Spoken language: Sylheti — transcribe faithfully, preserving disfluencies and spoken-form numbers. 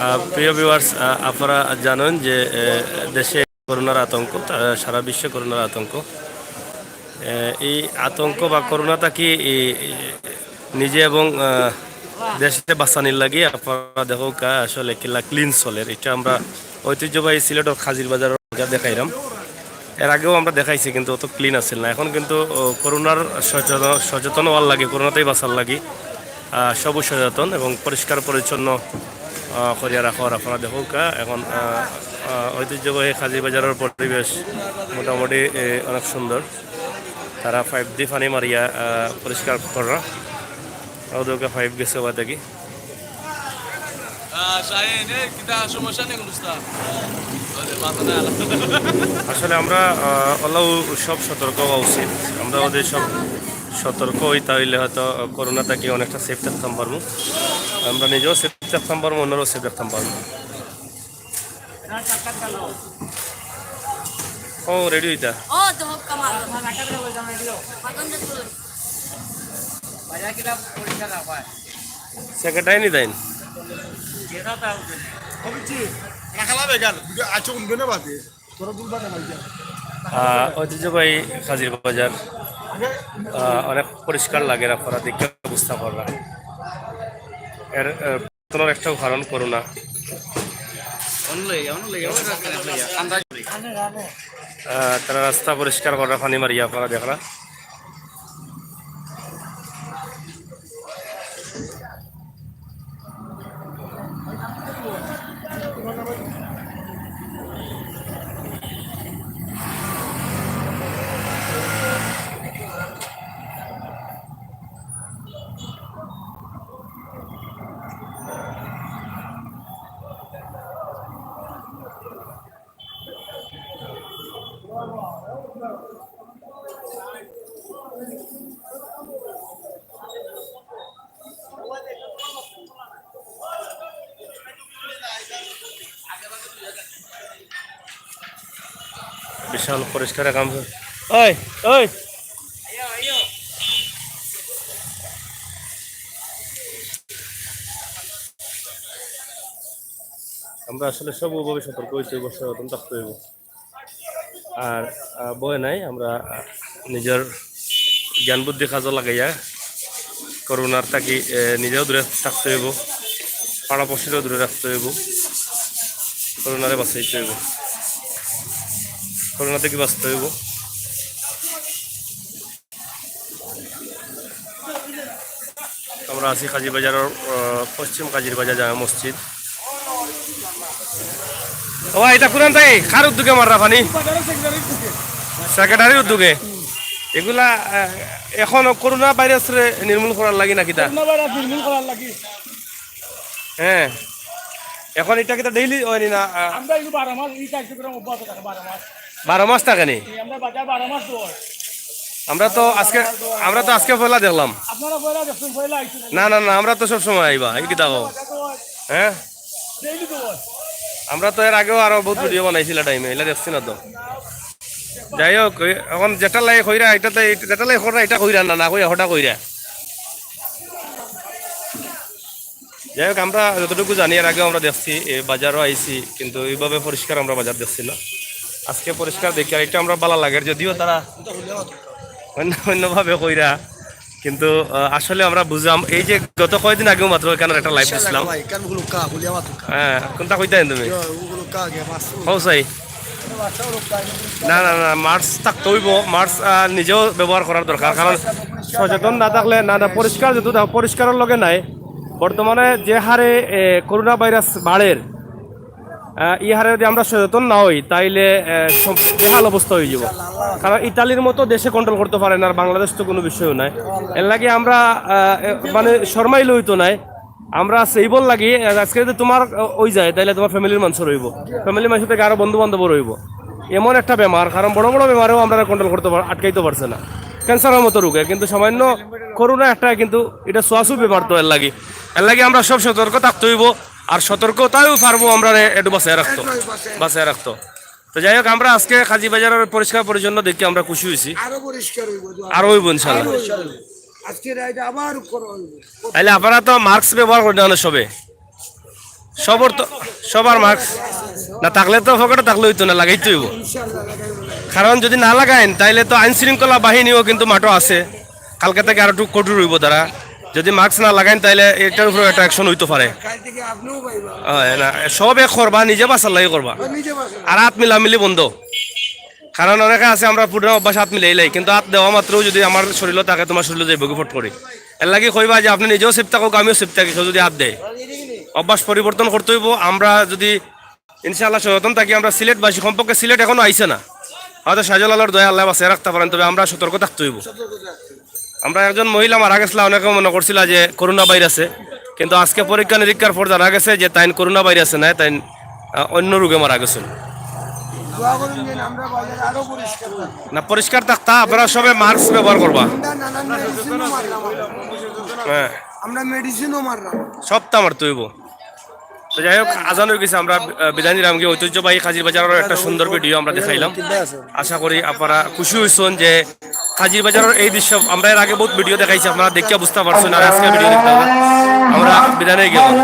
আহ, প্রিয় ভিউয়ার্স, আপনারা জানেন যে আহ, দেশে করোনার আতঙ্ক, তা-, সারা বিশ্বে করোনার আতঙ্ক। আহ, এই আতঙ্ক বা করোনা থাকি এই, এই নিজে এবং আহ, দেশে বাঁচানির লাগি আপনারা দেখউক্কা আসলে কিলা ক্লিন চলের। এটা আমরা ঐতিহ্যবাহী সিলেটর খাজির বাজারর বাজার দেখাইলাম। এর আগেও আমরা দেখাইছি, কিন্তু অত ক্লিন আছিল না। এখন কিন্তু ও, করোনার সচেতন, সচেতন হওয়ার লাগি, করোনাতেই বাঁচার লাগি আহ, সবুজ সচেতন এবং পরিষ্কার পরিচ্ছন্ন আহ, করিয়া রাখা। আর আপনারা দেখউক্কা এখন আহ, আহ, ঐতিহ্যবাহী খাজির বাজারর পরিবেশ মোটামুটি এ, অনেক সুন্দর। তারা পাইপ দি পানি মারিয়া আহ, পরিষ্কার কররা। ওদেরকে পাইপ গেছে ওবা থাকি। আহ, শাহিন, এই কিতা সমস্যা নেই কোনো উস্তাদ? ওদের মাথা না আলাদা। আসলে আমরা আহ, অলাউ সব সতর্ক হওয়া উচিত। আমরা ওদের সব সতর্ক হই, তাইলে হয়তো করোনা থাকি অনেকটা সেফ থাকতাম পারমু। আমরা নিজেও সেফ থাকতাম পারমু, অন্যরাও সেফ থাকতাম পারমু। ও রেডি হইতা। ও তো হোক কামাল। সেক্রেটারি নি তাইন। রাখালা বেগাল, আছো কোন দিনে বাদে? তোরা দুর্বা না ভাই। আহ, ঐতিহ্যবাহী খাজির বাজার আহ, অনেক পরিষ্কার লাগে, আপনারা দেখে বুঝতা পাররা। এর আহ, পরিবর্তনের একটাও কারণ করোনা। আহ, তারা রাস্তা পরিষ্কার কররা, পানি মারিয়া আপনারা দেখরা। বিশাল পরিষ্কার কাম। ওই, ওই। আমরা আসলে সব ওভাবে সতর্ক হইতে হইব, সচেতন থাকতে হইব। আর আহ, ভয় নাই, আমরা আহ, নিজের জ্ঞান বুদ্ধি কাজে লাগাইয়া করোনার থাকি আহ, নিজেও দূরে থাকতে হইব, পাড়া পড়শিরও দূরে রাখতে হইব, করোনারে বাঁচাইতে হইব, করোনা থাকি বাঁচতে হইব। আমরা আছি কাজীবাজারর আহ, পশ্চিম কাজীবাজার জামে মসজিদ। ও, এটা কোরআন তাই কার উদ্যোগে মাররা পানি? সেক্রেটারির উদ্যোগে। এগুলা আহ, এখন করোনা ভাইরাসরে নির্মূল করার লাগি নাকি তা? করোনা ভাইরাস নির্মূল করার লাগি। হ্যাঁ, এখন এটা কিতা ডেইলি হয়নি না? আহ, আমরা এই বারো মাস এই কার্যক্রম অব্যাহত থাকে, বারো মাস। বারো মাস থাকে নি? এই আমরা বাজার বারো মাস তো হয়। আমরা তো আজকে, আমরা তো আজকে পয়লা দেখলাম। আপনারা পয়লা দেখছেন, পয়লা আইছেন। না, না, না, আমরা তো সব সময় আইবা, এই কিতা কও? বাজার তো হয়। হ্যাঁ, ডেইলি তো হয়। আমরা তো এর আগেও আরো বহুত ভিডিও বানাইছিলা টাইমে, এলা দেখছি না তো। যাই হোক, ওই এখন যেটা লাই কইরা, এটা তো এই-, যেটা লাই কইরা, এটা কইরা না, না কইরা, হঠাৎ কইরা। যাই হোক, আমরা যতটুকু জানি, এর আগেও আমরা দেখছি, এ, বাজারও আইছি, কিন্তু এইভাবে পরিষ্কার আমরা বাজার দেখছি না। আজকে পরিষ্কার দেখি, আর এটা আমরা ভালা লাগে, যদিও তারা অন্য, অন্যভাবে কইরা, কিন্তু আহ, আসলে আমরা বুঝলাম, এই যে গত কয়েকদিন আগেও মাত্র এখানে একটা লাইভ দিছিলাম। হ্যাঁ, কোনটা কইতায় তুমি? কও চাই। না, না, না, মাস্ক থাকতে হইব। মাস্ক আহ, নিজেও ব্যবহার করার দরকার, কারণ সচেতন না থাকলে, না, না, পরিষ্কার যদি থাকো, পরিষ্কারের লগে নাই। বর্তমানে যে হারে এ, করোনা ভাইরাস বাড়ের, আহ, ই হারে যদি আমরা সচেতন না হই, তাইলে আহ, সব বেহাল অবস্থা হয়ে যাব। কারণ ইতালির মতো দেশে কন্ট্রোল করতে পারে না, আর বাংলাদেশ তো কোনো বিষয়ও নাই। এর লাগে আমরা আহ, এ, মানে শর্মাইলে হইতো নাই। আমরা সেইবল লাগি, আহ, আজকে যদি তোমার আহ, ওই যায়, তাহলে তোমার ফ্যামিলির মানুষ রইব, ফ্যামিলির মানুষ থেকে আরো বন্ধু বান্ধব রইব। এমন একটা বেমার, কারণ বড় বড় বেমারেও আমরা কন্ট্রোল করতে পার-, আটকাইতে পারছে না, ক্যান্সারের মতো রোগে, কিন্তু সামান্য করোনা একটা কিন্তু এটা ছোঁয়াছু বেমার, তো এর লাগি, এর লাগি আমরা সব সতর্ক থাকতে হইব। আর সতর্কতায়ও পারবো আমরা একটু বাঁচায় রাখতো, বাঁচায় রাখতো। তো যাই হোক, আমরা আজকে কাজী বাজারের পরিষ্কার পরিচ্ছন্ন দেখে আমরা খুশি হয়েছি। আরো পরিষ্কার হইব, আরো হইব ইনশাল্লাহ। আরো পরিষ্কার হইব। আজকে রাইতে আবার করা হইব। তাইলে আপনারা তো মাস্ক ব্যবহার করেন না সবে, সবর তো, সবার মাস্ক না থাকলে তো পকেটো থাকলে অইতো না, লাগাইতে অইবো। কারণ যদি না লাগাইন, তাইলে তো আইন শৃঙ্খলা বাহিনীও কিন্তু মাঠো আছে, কালকে থাকি আরো একটু কঠোর অইবো তারা। যদি মাস্ক না লাগাইন, তাইলে এটার উপরে একটা অ্যাকশন অইতো পারে। অয় না, সবে করবা, নিজে বাঁচার লাগি করবা। আর আত মিলামিলি বন্ধ। কারণ অনেকে আছে, আমরা পুরানা অভ্যাস, আত মিলাইলাই, কিন্তু আত দেওয়া মাত্র যদি আমার শরীলো থাকে, তুমার শরীলো যাইবোগি ফট করি। এর লাগি কইবা যে আপনে নিজেও সেফ থাকউক, আমিও সেফ থাকি, কেউ যদি আত দেয়। অভ্যাস পরিবর্তন করতে অইবো। আমরা যদি ইনশাআল্লাহ সচেতন থাকি, আমরা সিলেটবাসী, কমপক্ষে সিলেট এখনো আইছে না, হয়তো শাহজালালর দয়া আল্লায় বাঁচাইয়া রাখতা পারেন, তবে আমরা সতর্ক থাকতে অইবো। আমরা একজন মহিলা মারা গেছলা, অনেকে মনো করছিলা যে করোনা ভাইরাসে, কিন্তু আজকে পরীক্ষা নিরীক্ষার পর জানা গেছে যে তাইন করোনা ভাইরাসে নায়, তাইন, আহ, অন্য রোগে মারা গেছইন। দোয়া করুন যেন আমরা বাজার আরো পরিষ্কার থাকে। না, পরিষ্কার থাকতা, আপনারা সবে মাস্ক ব্যবহার করবা। আমরা নানান মেডিসিনও মারলাম। হ্যাঁ। আমরা মেডিসিনও মারলাম। সবটা মারতে অইবো। তো যাই হোক, আজান অই গেছে, আমরা, আহ, বিদায় নিলামগি। ঐতিহ্যবাহী কাজির বাজারর একটা সুন্দর ভিডিও আমরা দেখাইলাম। আশা করি আপনারা খুশি অইছইন যে কাজির বাজারর এই দৃশ্য। আমরা এর আগে বহুত ভিডিও দেখাইছি, আপনারা দেখিয়া বুঝতা পারছইন, আর আজকে ভিডিও দেখতে হবে। আমরা বিদায় নিয়ে গেলাম।